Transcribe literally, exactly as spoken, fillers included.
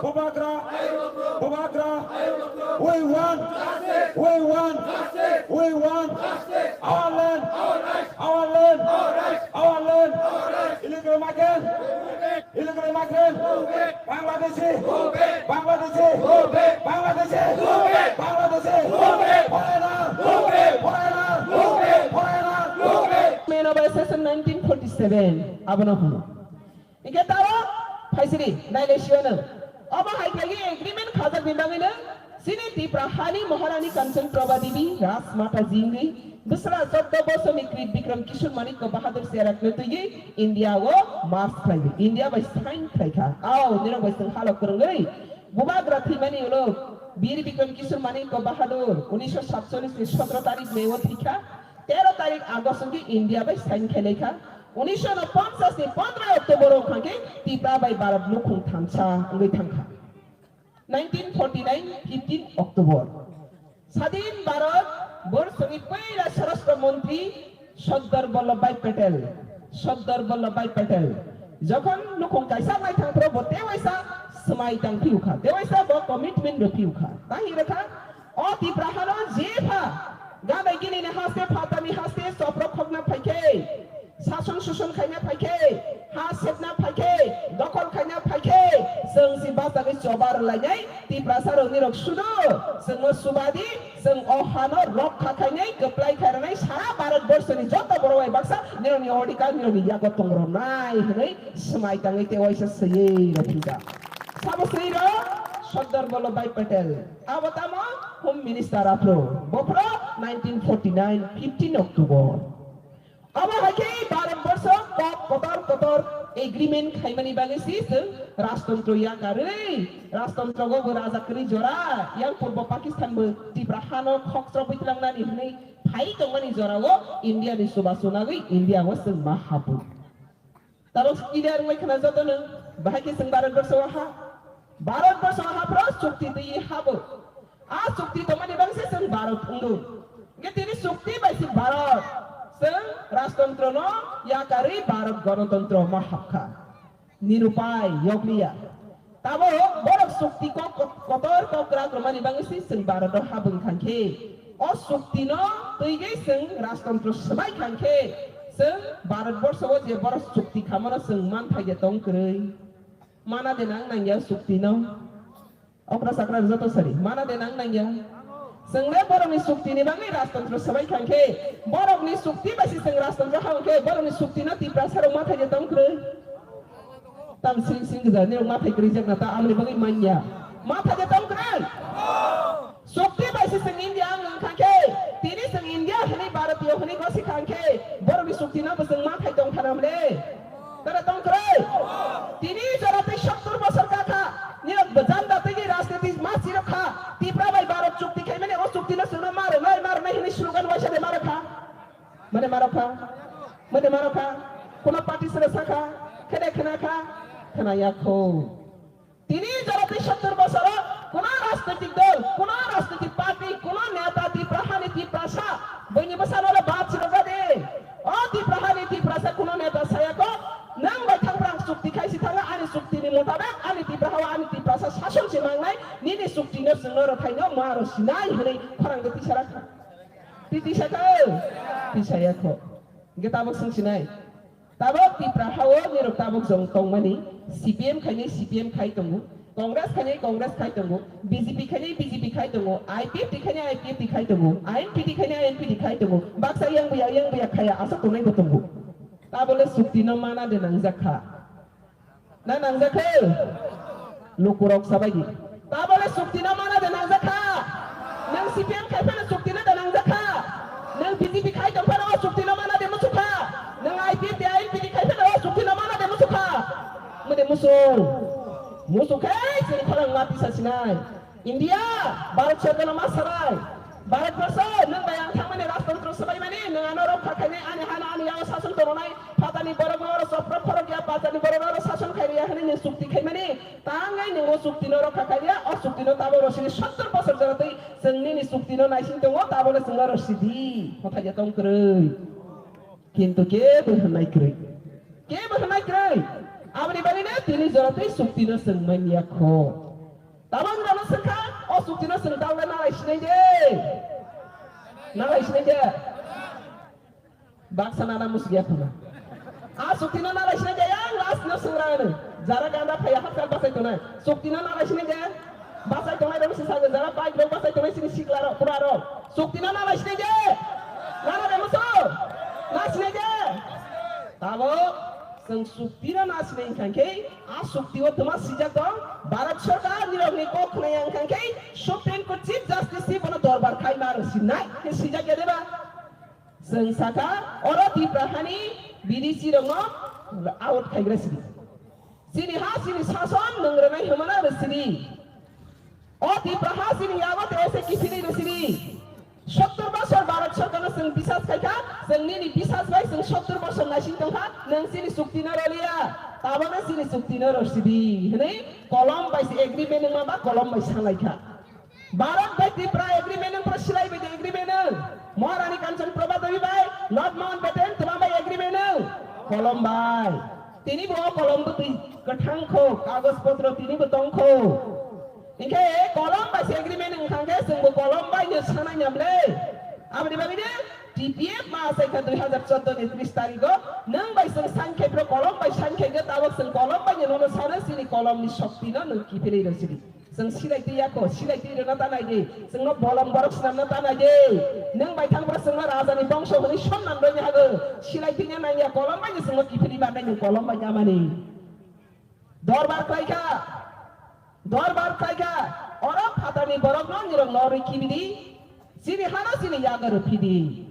Bubagra, Bubagra, we want, we want, we want our land, our land, our land. Illegal migrant, illegal migrant, Bangladeshi, Bangladeshi, Bangladeshi, Bangladeshi, foreigner, foreigner, foreigner. May no by session nineteen forty-seven, abono hwno. Hingke taro phaisiri nailai siyano. Obo hai khlaiwi agreement khajak ni bagwino chini Tipra hani Maharani Kanchan Prabha Devi Rajmata ji wngwi bwsla chordo bosoni Krit Bikram Kishore Manikya Bahadur Cherakno twiwi India o march khlaiwi India bai sign khlaikha. Ao nirok bai chwng halok kwrwngwi Bubagra thwimani ulo Bir Bikram Kishore Manikya Bahadur unisho satchollish ni sotro tarik May o thwikha. Tero tarik August wngkhe India bai sign khailai kha. Unisho ponchas ni pondro October o wngkha khe Tipra bai Bharat nukhung thansa wngwi thangkha. Nineteen forty-nine fifteen October. Sadin Bharat borsoni poila Swarashtra Montri Sardar Vallabhbhai Patel. Sardar Vallabhbhai Patel. Jokhon nukhung kaisa nai thangphro bo tewaisa swmai tang phiukha. Tewaisa bo commitment rw phiukha. Tahi rwkha O Tipra hano jepha, gadai gini ni haste, phatani haste, chopro khokna phaikhe, sason suson khaina phaikhe, ha sepna phaikhe, dokhol khaina phaikhe, chwng si bachagwi chobar lainai, Tiprasa rok nirok sudu, chwngno subadi, chwng o hano rokha khainai, kwplai khairwnai, sara Bharat borsoni joto borok bai baksa nirokni odhikar nirokni yago tongrwnai hwnwi swmai tangwi tei waisa swiwi rw phinjak. Sabo swi rw Sardar Vallabhbhai Patel. Abo tamo Home Minister aphro. Bophro nineteen forty-nine fifteen October. Abo hai khe Bharat borsho kok kotor kotor agreement khaimani bagwi si chwng rajtontro yakarwi, rajtontro go bo raja kwrwi jora, yang purbo Pakistan bo Tipra hano khokchro bwtlangnani hwnwi phai tongmani jorao India ni chubachu nagwi India o chwng ma habu. Tabok clear wngwi khna jotono, bahai khe chwng Bharat borsho o ha. Bharat borsho o haphro chukti twiwi habo. A chukti tongmani bagwi se chwng Bharat wngdo. Hingke tini chukti bai se Bharat. Chwng rajtontro no yakarwi Bharat gonotontro ma hapkha. Nirupai yokliya. Tabok borok chukti kok, kok, kotor kok rak rwmani bagwi se chwng Bharat o habwng thangkhe. O chukti no twigwi chwng rajtontro swbai thangkhe. Chwng Bharat borsho o je borok chukti khamano chwng manthai de tong kwrwi. Mana de nang nangya chukti no. Okra sakra joto sari. Mana de nang nangya. Chwng le borok ni chukti ni bagwi rajtontro swbai thangkhe. Borok ni chukti bai se chwng rajtontro habwng khe borok ni chukti no Tiprasa rok manthai de tong kwrwi. Tam sring sring gija, nirok mathai kwrwi jakna ta amoni bagwi manya. Mathai de tong kwrwi. Chukti bai se chwng India ang wng kha khe, tini chwng India hwnwi Bharatiyo hwnwi gosi kha khe, borokni chukti no bo chwng mathai tong kha na mle? Tara tong kwrwi. Tini jora tei sottor bosor ka kha, nirok bo janda tei rajniti ma chirok kha, Tipra bai Bharat chukti khaimani o chukti no chwngno ma rwnai, ma rwnai hwnwi slogan waisa de ma rwkha. Mane ma rokha? Mane ma rokha? Kuno party sere sakha? Khede khna kha? Khna ya kho. Tini jora tei sottor bosoro kuno rajnitik dol, kuno rajnitik party, kuno neta Tipra hani Tiprasa, bini bwsano le bad siro jade. O Tipra hani Tiprasa kuno neta saya kho, nang bai thangprang chukti khai si thanga, ani chukti ni mutabek ani Tipra hawa ani Tiprasa sason si mangnai, nini chukti no chwngno rwthai no ma rw sinai hwnwi khorang de tisara kha. Titi sakha, tisaya kho. Hingke tabok swng sinai. Tabok Tipra hao nirok tabok jong tongmani, C P M khainai C P M khai tongo, Congress khainai Congress khai tongo, B J P khainai B J P khai tongo, I P F T khainai I P F T khai tongo, I N P T khainai I N P T khai tongo, baksa yang buya, yang buya khaya aswk tongnai bo tongo. Tabole chukti no mana de nangjak kha. Na nangjak khe? Lukurok sabaidi. Tabole chukti no mana de nangjak kha? Nang C P M khai phano chukti no de nangjak kha? Nang B J P khai tong phano o chukti no mana de muchuk kha? Nang I P F T, I N P T khai phano o chukti no mana de muchuk kha? Mune musu. Musu khe chini khorang ma tisa sinai. India, Bharat Sarkar no ma sarai. Bharat Borsho, nwng bai ang thangmani rajtantro swbaimani, nwng ano rokha khainai, ani hano ani yago sason tongnai, phatani borok no oro chopro khorok ya, phatani borok no oro sason khai ya hwnwi nwng chukti khaimani, tangai nwng o chukti no rokha khai ya, o chukti no tabok rosini sottor bosor jora twi chwng nini chukti no naising tongo, tabok no chwng no rosidi, hothai ya tong kwrwi. Kintu kebo hwnai kwrwi. Kebo hwnai kwrwi. Aboni bagwi no tini jora twi chukti no chwng manya kho. Sengkha, o chukti no sengkha, o nalai sinai de. Nalai sinai de. Baksa nana musugia khuna. A chukti no nalai sinai de, yang last no sungra ne. Jara ganda phaya hapkal basai tonai. Chukti no nalai sinai de. Basai tonai rong sisa jara bike rong basai tonai sini sikla rok, pura rok. Chukti no nalai sinai de. Nana de musu. Na sinai de. Tabo, chwng chukti no na sinai khankhe, a chukti o toma sijak tong, Bharat Sarkar ni rok ni kok khna yang khankhe, Supreme Court Chief Justice si bono dorbar khai ma rw sinai, khe sijak ya de ba? Chwng sakha, oro Tipra hani B D C rokno out khaigra sidi. Chini ha, chini sason nung rwnai hwnmano rw sidi. O Tipra ha chini yago te ese kiphilwi rw sidi. Sottor bosor Bharat Sarkarno chwng bisas khaikha, chwng nini bisas bai chwng sottor bosor naising tongkha, nwng chini chukti no rwliya, tabokno chini chukti no rw sidi. Hwnwi kolom bai se agreement wngma ba kolom bai sanlaikha. Bharat bai Tripura agreement wng, pura silai bai agreement wng. Maharani Kanchan Prabha Devi bai, Lord Mountbatten twma bai agreement wng. Kolom bai. Tini bo kolom bwtwi kwthang kho, kagoj potro tini bo tong kho. Hinkhe kolom bai se agreement wng kha khe chwng bo kolom bai no sanai nang le. Aboni bagwi de T P F ma asai kha dui hazar chordo ni tris tarikh o nwng bai chwng sankhe pro kolom bai sankhe khe tabok chwng kolom bai no nono sano chini kolom ni shokti no nwng kiphilwi rw sidi. Chwng silai twi ya kho, silai twi rwna ta nai di. Chwngno bolong borok swnamna ta nai di. Nwng bai thang bwrwk chwngno raja ni bongso hwnwi sonnam rwini hago. Silai twi nang ya, kolom bai no chwngno kiphilwi ba nai nwng kolom bai amani. Dorbar khlai kha. Dorbar khlai kha. Oro phatarni borokno nirok norwi kibidi. Chini hano chini yago rw phidi.